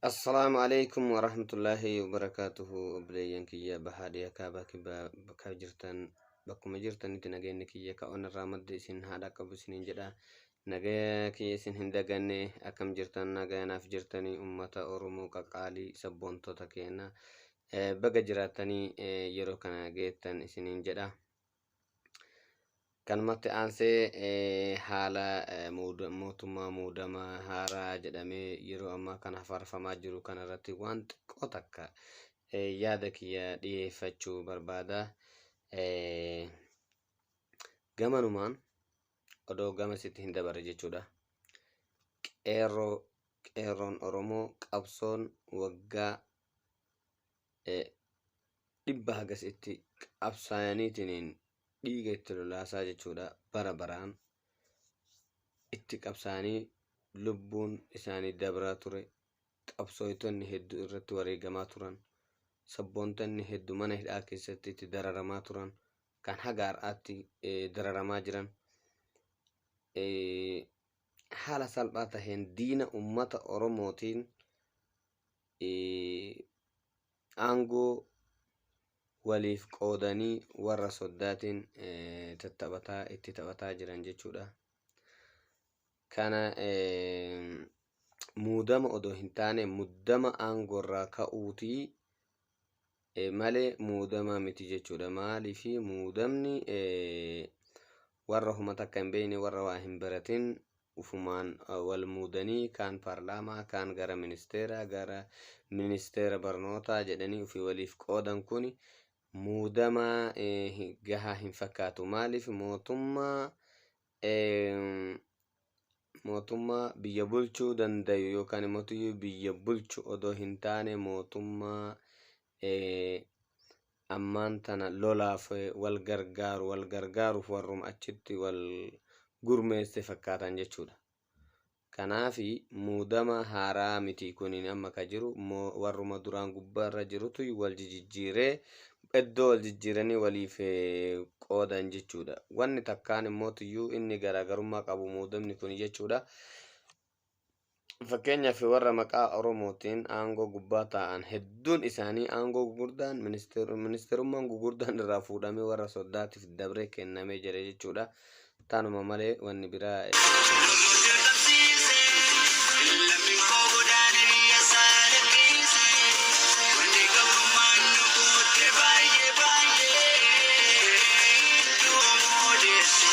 Assalaamu alaikum warahmatullaahi wabarakaatuhu. Obboleeyyan kiyya bahaa, dhiya, kaabaa, kibbaa bakka jirtan, bakkuma jirtanitti nageenyi kiyya ka onarraa madde isin haa dhaqqabu isiniin jedha. Nagaya kiyya isin hin daganne. Akkam jirtan? Nagayanaaf jirtanii? Ummata Oromoo qaqqaalii, sabboontota keenya, baga jiraattanii yeroo kana geettan isiniin jedha. Kanumatti aansee haala mootummaa muudama haaraa jedhamee yeroo ammaa kana faarfamaa jiru kanarratti waan xiqqoo takka yaada kiyya dhiyeeffachuu barbaada. Gamanumaan odoo gamasitti hin dabarre jechuudha. Qeerroo, qeerroon Oromoo qabsoon waggaa 100 hagas itti qabsaayaniitiin dhiiga itti lolaasaa jechuudha, bara baraan itti qabsaanii lubbuun isaanii dabraa ture, qabsooytonni hedduu irratti wareegamaa turan, sabboontonni hedduu mana hidhaa keessatti itti dararamaa turan, kan haga har'aatti dararamaa jiran, haala salphaa taheen diina ummata Oromootiin aangoo waliif qoodanii warra soddaatiin tattaphataa itti taphataa jiran jechuudha. Kana muudama odoo hin taane muddama aangoorraa ka'uutii malee muudama miti jechuudha. Maaliif? Muudamni warra huma takka hin beekne, warra waa hin baratin ufumaan wal muudanii, kaan paarlaamaa, kaan gara ministeera, gara ministeera barnootaa jedhanii ofii waliif qoodan kun muudama gahaa hin fakkaatu. Maaliif? Mootummaa biyya bulchuu dandayu yookaan immoo biyya bulchu odoo hin taane, mootummaa ammaan tana lolaaf wal gargaaru, wal gargaaruuf warruma achitti wal gurmeesse fakkaatan jechuudha. Kanaafi muudama haaraa miti kuniin amma ka jiru, warruma duraan gubbaarra jirutu wal jijjiiree, iddoo wal jijjiiranii waliif qoodan jechuudha. Wanni takkaan immoo tuyyuu inni garaagarummaa qabu muudamni kun jechuudha. Fakkeenyaaf, warra maqaa Oromootiin aangoo gubbaa taa'an hedduun isaanii aangoo gurguddaan, ministeerummaan gurguddaan irraa fuudhamee warra soddaatiif dabree kennamee jira jechuudha. Tanuma malee wanni biraa Lammiin koo godaane biyya isaa lakkise. Wanni gabrummaan nu goote baay'ee baay'ee hedduu odeesse.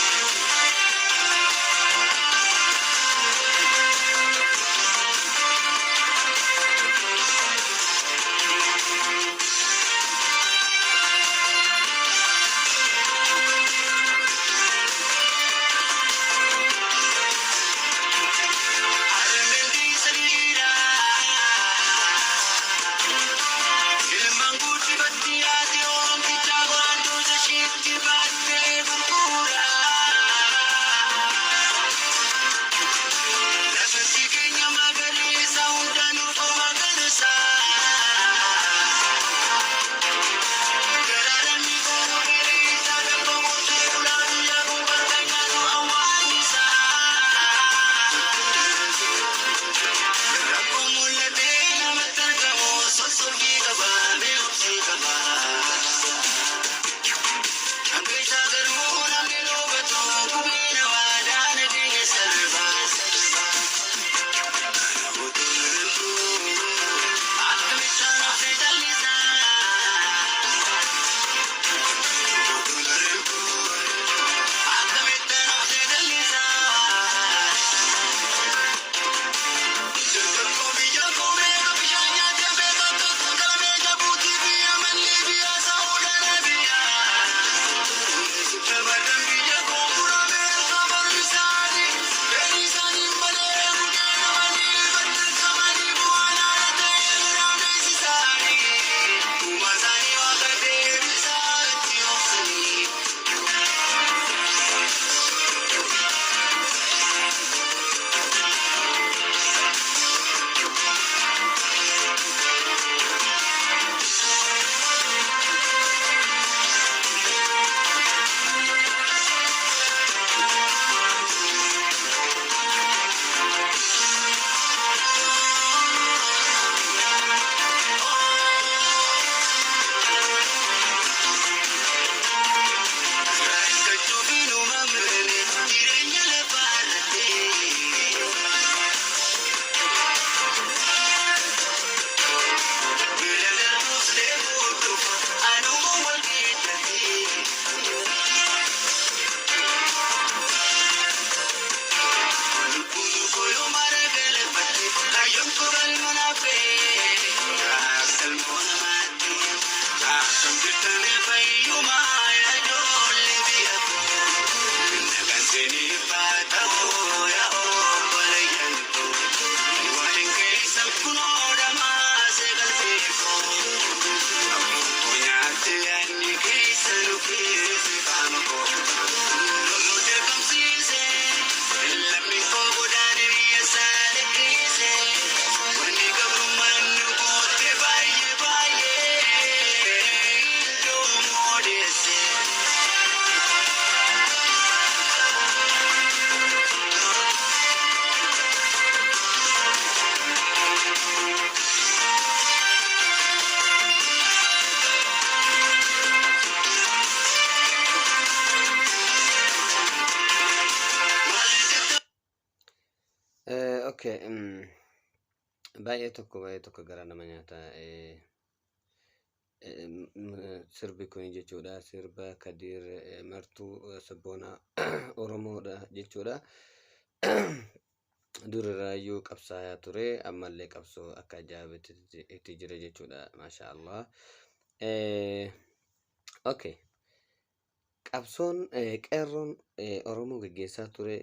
Jirtanii fayyumaa yaa ijoollee biyya koo. Nagaan isiniif haa ta'u yaa obboleeyyan koo. Waa'een keessan kunoo dhamaasee qalbii koo. Abbuutu nyaatte yaadni keessa nu keesse qaama koo. Loluu dirqamsiise lammiin koo godaane biyya isaa lakkiise. Wanni gabrummaan nu goote baay'ee baay'ee yoomuu odeesse. Okay. Baay'ee tokko baay'ee tokko gara nama nyaata. Sirbi kun jechuudha. Sirba Kadiir Martuu sabboona Oromoodha jechuudha. Durirraayyuu qabsaayaa ture. Ammallee qabsoo akka ajaa'ibaatti itti jira jechuudha. Maasha Allah. Okay. Qabsoon qeerroon Oromoo gaggeessaa ture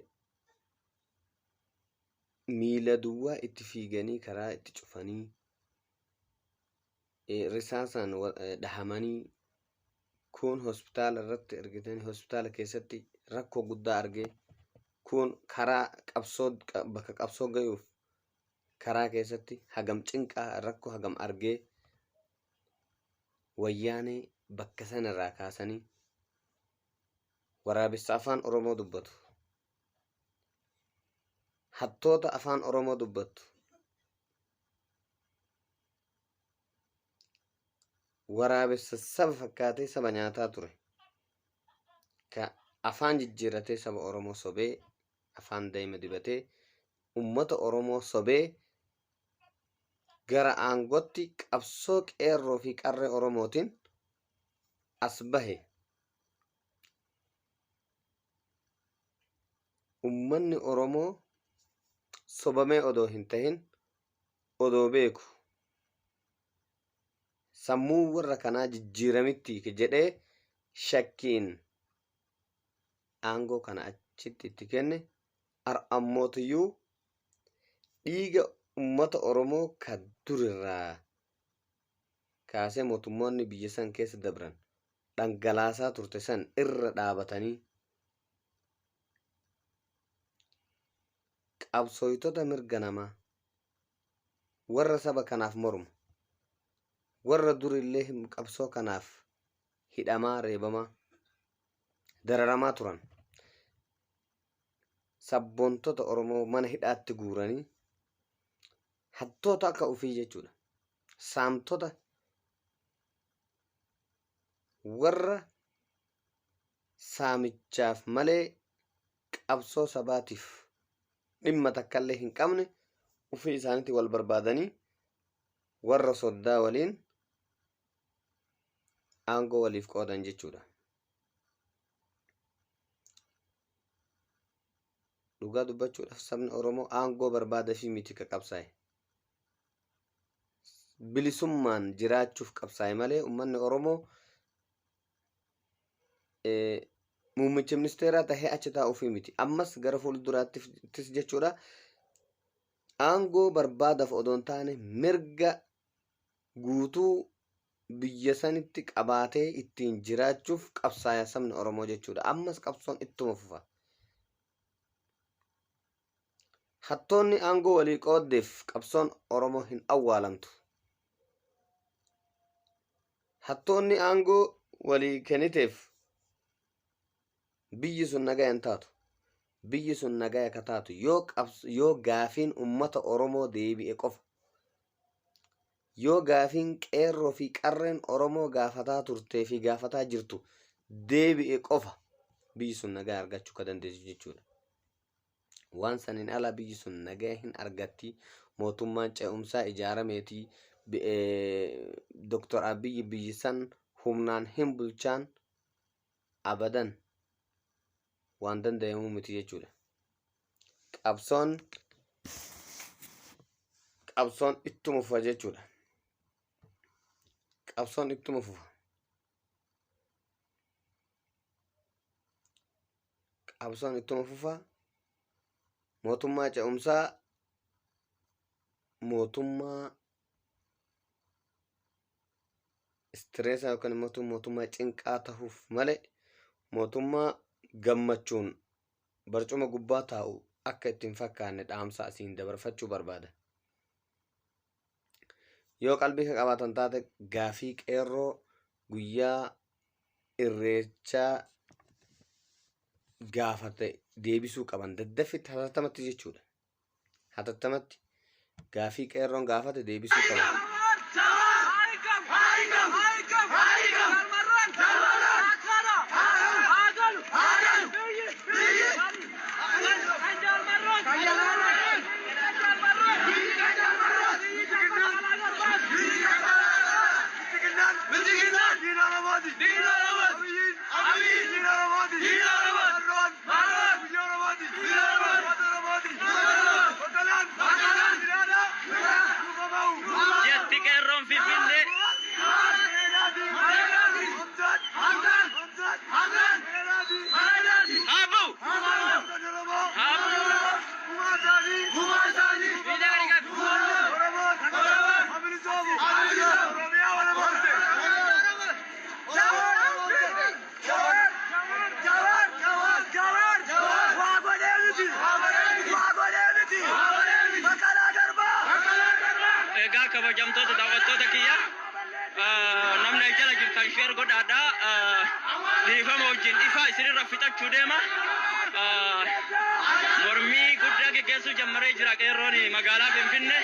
miila duwwaa itti fiiganii karaa itti cufanii risaasaan dhahamanii kuun hospitaala irratti argitanii hospitaala keessatti rakkoo guddaa argee kuun karaa qabsoo bakka qabsoo gayuuf karaa keessatti hagam cinqaa rakkoo hagam argee wayyaanee bakka sanarraa kaasanii waraabessa afaan Oromoo dubbatu hattoota afaan Oromoo dubbattu waraabessa saba fakkaatee saba nyaataa ture ka afaan jijjiirratee saba Oromoo sobee afaan daa'ima dibatee ummata Oromoo sobee gara aangootti qabsoo qeerroo fi qarree Oromootiin as bahe. Ummanni Oromoo sobamee odoo hin tahin odoo beeku sammuu warra kanaa jijjiiramitti jedhee shakkiin aangoo kana achitti itti kenne ar'ammootiyyuu dhiiga ummata Oromoo ka durirraa kaasee mootummoonni biyya san keessa dabran dhangalaasaa turte san irra dhaabatanii qabsooytota mirga namaa warra saba kanaaf mormu warra durillee qabsoo kanaaf hidhamaa reebamaa dararamaa turan sabboontota Oromoo mana hidhaatti guuranii hattoota akka ofii jechuudha. Saamtota warra saamichaaf malee qabsoo sabaatiif dhimma takkallee hin qabne ofii isaaniitti wal barbaadanii warra soddaa waliin aangoo waliif qoodan jechuudha. Dhugaa dubbachuudhaaf sabni Oromoo aangoo barbaada fi miti ka qabsaa'e. Bilisummaan jiraachuuf qabsaa'e malee uummanni Oromoo muummicha ministeeraa tahee achi taa'uufii miti. Ammas gara fuulduraattis jechuudha. Aangoo barbaadaaf odoo hin taane mirga guutuu biyya sanitti qabaatee ittiin jiraachuuf qabsaaya sabni Oromoo jechuudha. Ammas qabsoon ittuma fufa. Hattoonni aangoo walii qooddeef qabsoon Oromoo hin awwaalamtu. Hattoonni aangoo walii kenniteef biyyi sun nagaya hin taatu. Biyyi sun nagaya ka taatu yoo gaafiin ummata Oromoo deebi'e qofa. Yoo gaafiin qeerroo fi qarreen Oromoo gaafataa turtee fi gaafataa jirtu deebi'e qofa biyyi sun nagaa argachuu ka dandeessu jechuudha. Waan saniin ala biyyi sun nagaa hin argatti. Mootummaan ce'umsaa ijaarameeti. Dr. Abiyyi biyyi san humnaan hin bulchaan abadan waan danda'amuu miti jechuudha. Qabsoon ittuma fufa jechuudha. Qabsoon ittuma fufa. Qabsoon ittuma fufaa. Mootummaa ce'umsaa mootummaa istireesaa yookaan immoo mootummaa cinqaa tahuuf malee mootummaa gammachuun barcuma gubbaa taa'u akka itti hin fakkaanne dhaamsa asiin dabarfachuu barbaada. Yoo qalbii kan qabaatan taate, gaafii qeerroo guyyaa irreechaa gaafate deebisuu qaban daddaffitti, hatattamatti jechuudha. Hatattamatti gaafii qeerroon gaafate deebisuu qaban. Jetti qeerroon Finfinnee. Haabuu! Haabuu! Miidhaa gadi qabi. Egaa kabajamtoota daawwattoota kiyya, namni jala jirtan share godhaadha. Dhiifama wajjin ifa isinirra fixachuu deema. Mormii guddaa geggeessuu jammaree jira qeerroon magaalaa Finfinnee.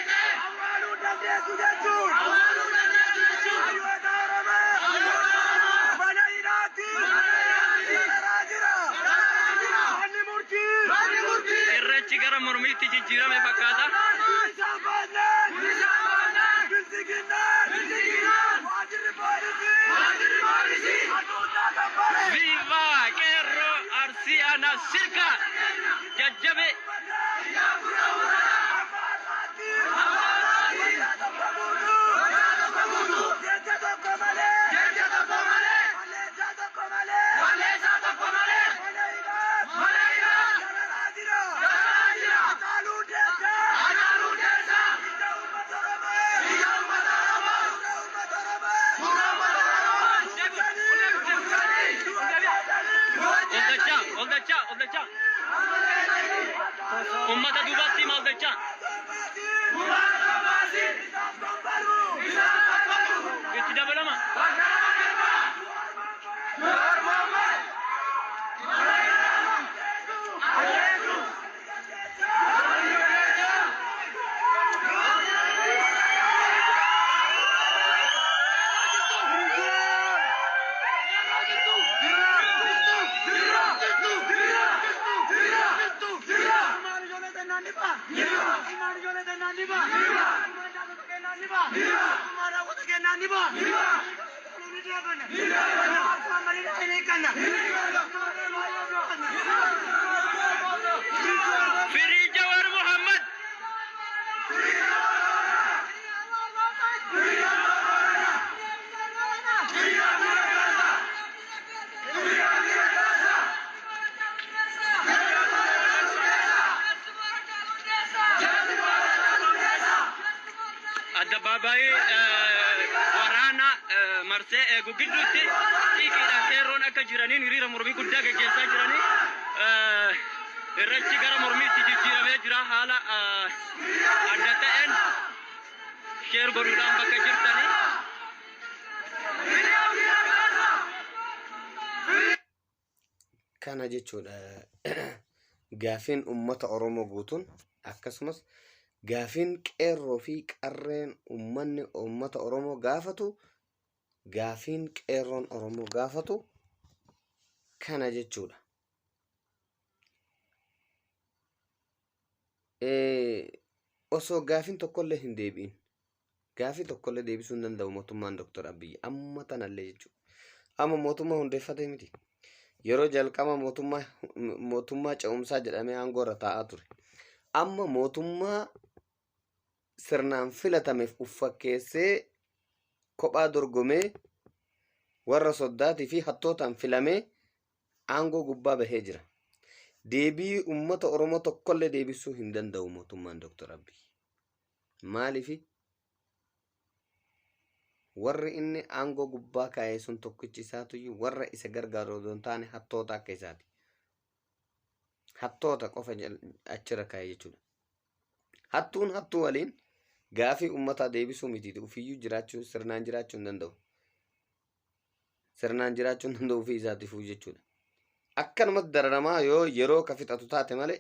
Irreechi gara mormiitti jijjiirame fakkaata. Viva qeerroo Arsii aanaa Sirka jajjabe. Ol dachaa, ol dachaa, ol dachaa. Ummata duubatti hima, ol dachaa. Itti dabalama. Firii Jawar Muhammad. Addabaabaayii waraana marsee eegu gidduutti xiiqiidhaan qeerroon akka jiraniin hiriira mormii guddaa geggeessaa jiranii, irreechi gara mormiitti jijjiiramee jira. Haala adda ta'een share godhuudhaan bakka jirtanii. Kana jechuudha gaafiin uummata Oromoo guutuun, akkasumas gaafiin qeerroo fi qarreen uummanni uummata Oromoo gaafatu, gaafiin qeerroon Oromoo gaafatu kana jechuudha. Osoo gaafiin tokkollee hin deebi'in, gaafii tokkollee deebisuu hin danda'u mootummaan Dr. Abiyyi amma tanallee jechuudha. Amma mootummaa hundeeffatee miti. Yeroo jalqaba mootummaa ce'umsaa jedhamee aangoo irra taa'aa ture. Amma mootummaa sirnaan filatameef uffakkeessee kophaa dorgomee warra soddaatii fi hattootaan filamee aangoo gubbaa bahee jira. Deebii uummata Oromoo tokkollee deebisuu hin danda'u mootummaan Dr. Abiy. Maaliifi warri inni aangoo gubbaa kaa'e sun tokkichi isaatuyyuu warra isa gargaaru odoo hin taane hattoota akka isaati. Hattoota qofa achirra kaa'e jechuudha. Hattuun hattuu waliin gaafii uummataa deebisuu mitiiti ofiiyyuu jiraachuu sirnaan jiraachuu hin danda'u. Sirnaan jiraachuu hin danda'u ofii isaatiifuu jechuudha. Akkanumatti dararamaa yoo yeroo ka fixatu taate malee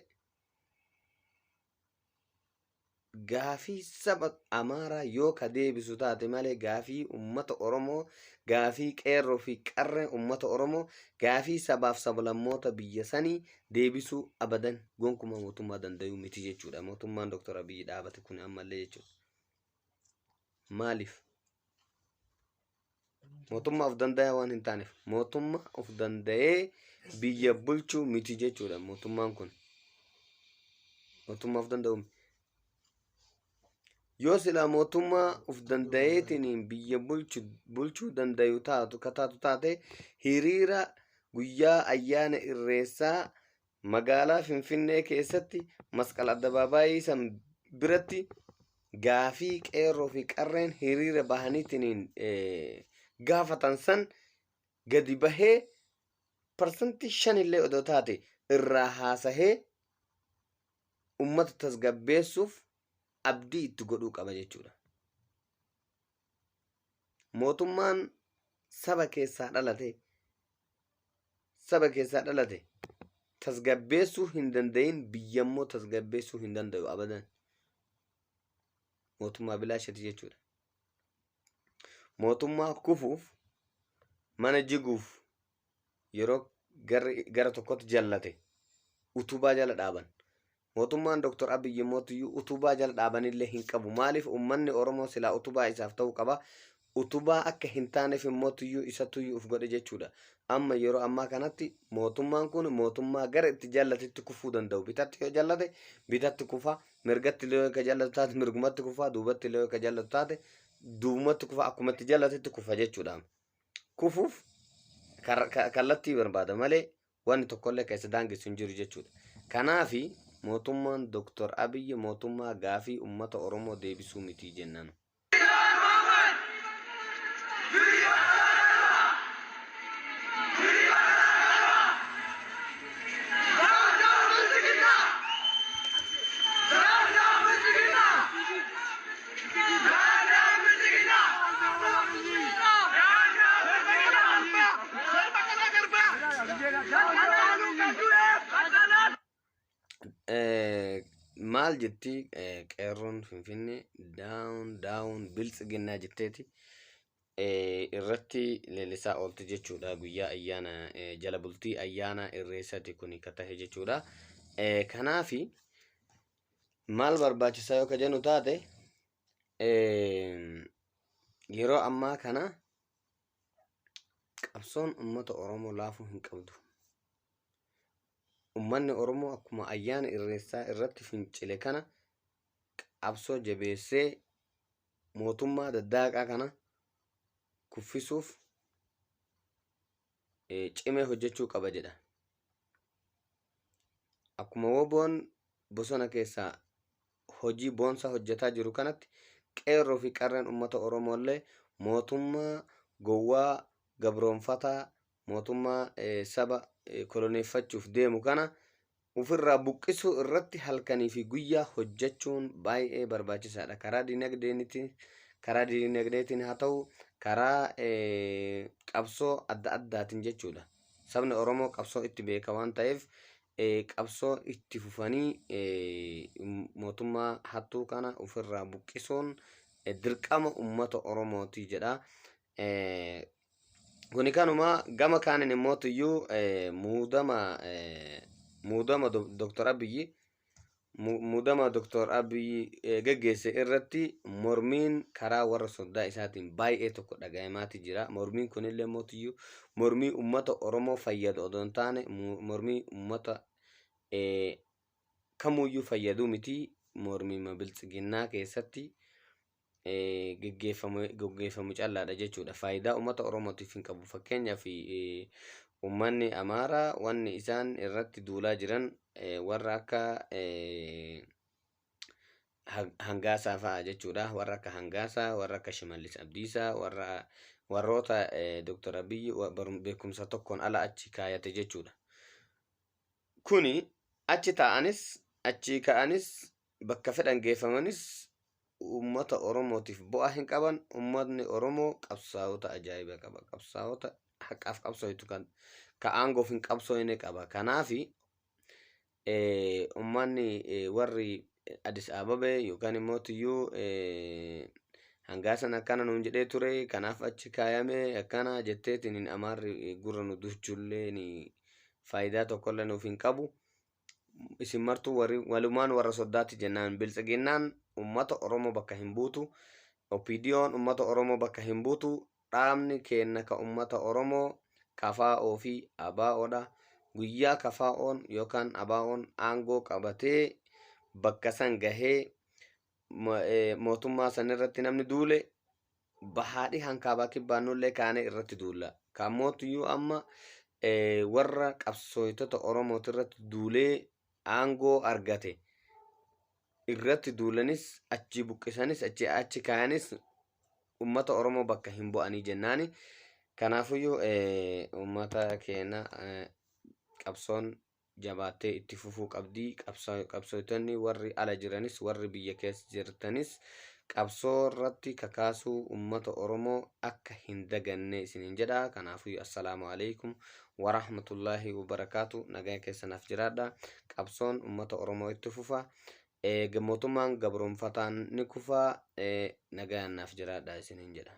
gaafii saba Amaaraa yoo ka deebisu taate malee gaafii uummata Oromoo, gaafii qeerroo fi qarree uummata Oromoo, gaafii sabaaf sablammoota biyya sanii deebisuu abadan gonkumaa mootummaa danda'uu miti jechuudha. Mootummaan Dr. Abiyyi dhaabate kun ammallee jechuudha. Maaliif? Mootummaa of danda'aa waan hin taaneef mootummaa of danda'ee biyya bulchuu miti jechuudha mootummaan kun. Mootummaa of danda'u miti. Yoo silaa mootummaa of danda'eetiin biyya bulchuu dandayu taatu ka taatu taate hiriira guyyaa ayyaana irreessaa magaalaa Finfinnee keessatti masqal addabaabaayii san biratti gaafii qeerroo fi qarreen hiriira bahaniitiin gaafatan san gadi bahee 5% illee odoo taate irraa haasahee ummata tasgabbeessuuf abdii itti godhuu qaba jechuudha. Mootummaan saba keessaa dhalate saba keessaa dhalate tasgabbeessuu hin danda'in biyyammoo tasgabbeessuu hin danda'u abadan. Mootummaa bilaashati jechuudha. Mootummaa kufuuf mana jiguuf yeroo gara tokkotti jallate utubaa jala dhaaban. Mootummaan Dr. Abiyyi mootiyyuu utubaa jala dhaabanillee hin qabu. Maaliif uummanni Oromoo silaa utubaa isaaf ta'uu qaba. Utubaa akka hin taaneef mootiyyuu isatuyyuu uf godhe jechuudha. Amma yeroo ammaa kanatti mootummaan kun mootummaa gara itti jallatetti kufuu danda'u. Bitatti yoo jallate bitatti kufa, mirgatti yoo ka jallatu taate mirgumatti kufa, duubatti yoo ka jallatu taate duubumatti kufa, akkuma itti jallatetti kufa jechuudha. Kufuuf kallattii barbaada malee wanni tokkollee kan isa daangessu hin jiru jechuudha. Kanaafi mootummaan Dr. Abiyyi mootummaa gaafii uummata Oromoo deebisuu miti jennaan. Maal jetti qeerroon Finfinnee down down biltsiginnaa jetteeti irratti leellisaa oolti jechuudha. Guyyaa ayyaana jala bultii ayyaana irreessati kun ka tahe jechuudha. Kanaafi maal barbaachisaa yoo ka jennu taate yeroo ammaa kana qabsoon uummata Oromoo laafuu hin qabdu. Uummanni Oromoo akkuma ayyaana irreessaa irratti fincile kana qabsoo jabeessee mootummaa daddaaqaa kana kuffisuuf cimee hojjechuu qaba jedha. Akkuma woboon bosona keessaa hojii boonsaa hojjetaa jiru kanatti qeerroo fi qarreen uummata Oromoo illee mootummaa gowwaa gabroonfataa mootummaa saba koloneeffachuuf deemu kana ofirraa buqqisuu irratti halkanii fi guyyaa hojjechuun baay'ee barbaachisaadha. Karaa diinagdeetiin haa ta'u karaa qabsoo adda addaatiin jechuudha. Sabni Oromoo qabsoo itti beeka waan ta'eef qabsoo itti fufanii mootummaa hattuu kana ofirraa buqqisuun dirqama uummata Oromooti jedha. Kuni kanuma gama kaaniin immoo tuyyuu muudama Dr. Abiyyi muudama Dr. Abiyyi geggeesse irratti mormiin karaa warra soddaa isaatiin baay'ee tokko dhaga'amaati jira. Mormiin kunillee mootiyyuu mormii uummata Oromoo fayyadu odoo hin taane mormii uummata kamuyyuu fayyadu miti. Mormii biltsiginnaa keessatti geggeeffamu callaadha jechuudha. Faayidaa uummata Oromootiif hin qabu. Fakkeenyaaf Ummanni Amaaraa wanni isaan irratti duulaa jiran warra akka Hangaasaa fa'a jechuudha. Warra akka Hangaasaa, warra akka Shimallis Abdiisaa, warra warroota Dr. Abiyyi beekumsa tokkoon ala achi kaayate jechuudha. Kuni achi taa'anis achi ka'anis bakka fedhan geeffamanis uummata Oromootiif bu'aa hin qaban. Uummatni Oromoo qabsaa'ota ajaa'iba qaba. Qabsaa'ota haqaaf qabsooytu kan ka aangoof hin qabsooyne qaba. Kanaafi uummanni warri Addis Ababee yookaan immoo tiyyuu Hangaasan akkana nuun jedhee ture, kanaaf achi kaayame akkana jetteetiin Amaarri gurra nu duchullee faayidaa tokkollee nuuf hin qabu. Isin martuu warri walumaan warra soddaatti jennaan. Biltsiginnaan ummata Oromoo bakka hin buutu. OPDOn ummata Oromoo bakka hin buutu. Dhaabni keenna ka ummata Oromoo KFO fi ABOdha. Guyyaa KFOn yookaan ABOn aangoo qabatee bakka san gahee mootummaa san irratti namni duule, bahaadhi hankaabaa kibbaan nullee kaanee irratti duulla. Kan mootuyyuu amma warra qabsooytota Oromooti irratti duulee aangoo argate irratti duulanis, achi buqqisanis, achi achi kaayanis ummata Oromoo bakka hin bu'anii jennaani. Kanaafuyyuu ummata keenya, qabsoon jabaattee itti fufuu qabdi. Qabsooytonni warri ala jiranis, warri biyya keessa jirtanis, qabsoo irratti kakaasuu ummata Oromoo akka hin daganne isiniin jedha. Kanaafuyyuu assalaamu alaikum warahmatullaahi wabarakaatu. Nagaa keessanaaf jiraadha. Qabsoon ummata Oromoo itti fufa. Mootummaan gabroonfataan ni kufa. Nagaan naaf jiraadha isiniin jedha.